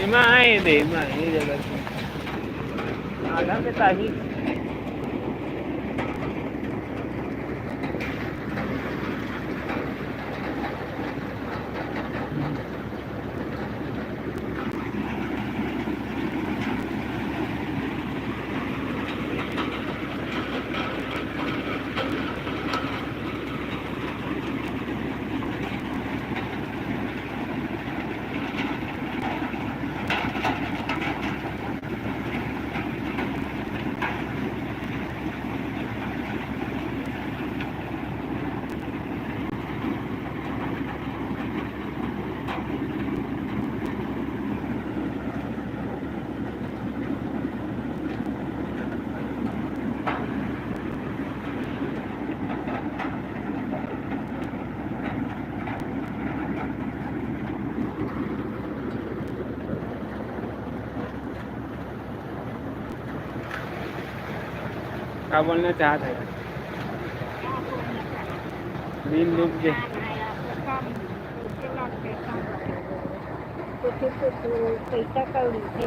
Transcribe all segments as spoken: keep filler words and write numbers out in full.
एमा आए दे, एमा, ये जगह से। आधा पे ताही। का बोलना चाहत हे? दिन डूब के। कुछ, कुछ पैसा कौड़ी से।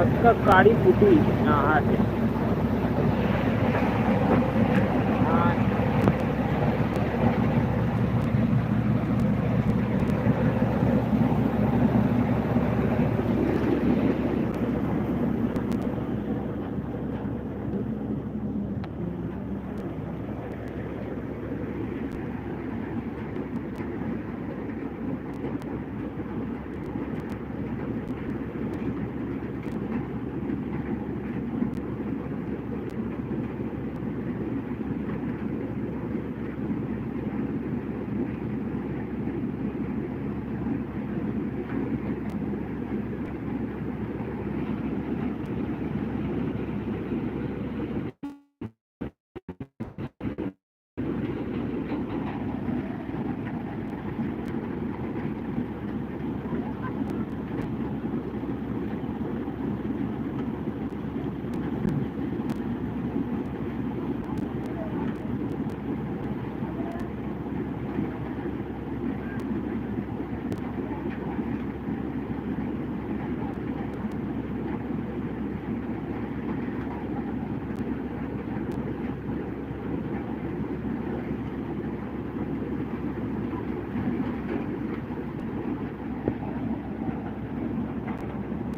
अतका काड़ी कुटी नहा हे।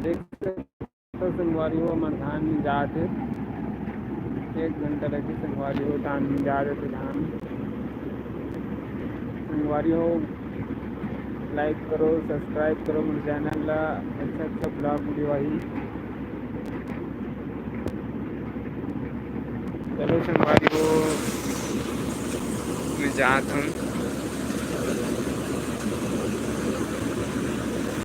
देख सकथव संगवारी हो, हमर धान मिंजात हे। एक घंटा लगे संगवारी हो, धान मिंजा देथे धान। संगवारी हो, like करो, subscribe करो मोर channel ला, अच्छा अच्छा vlog video आही। चलो संगवारी हो, मैं जात हूँ।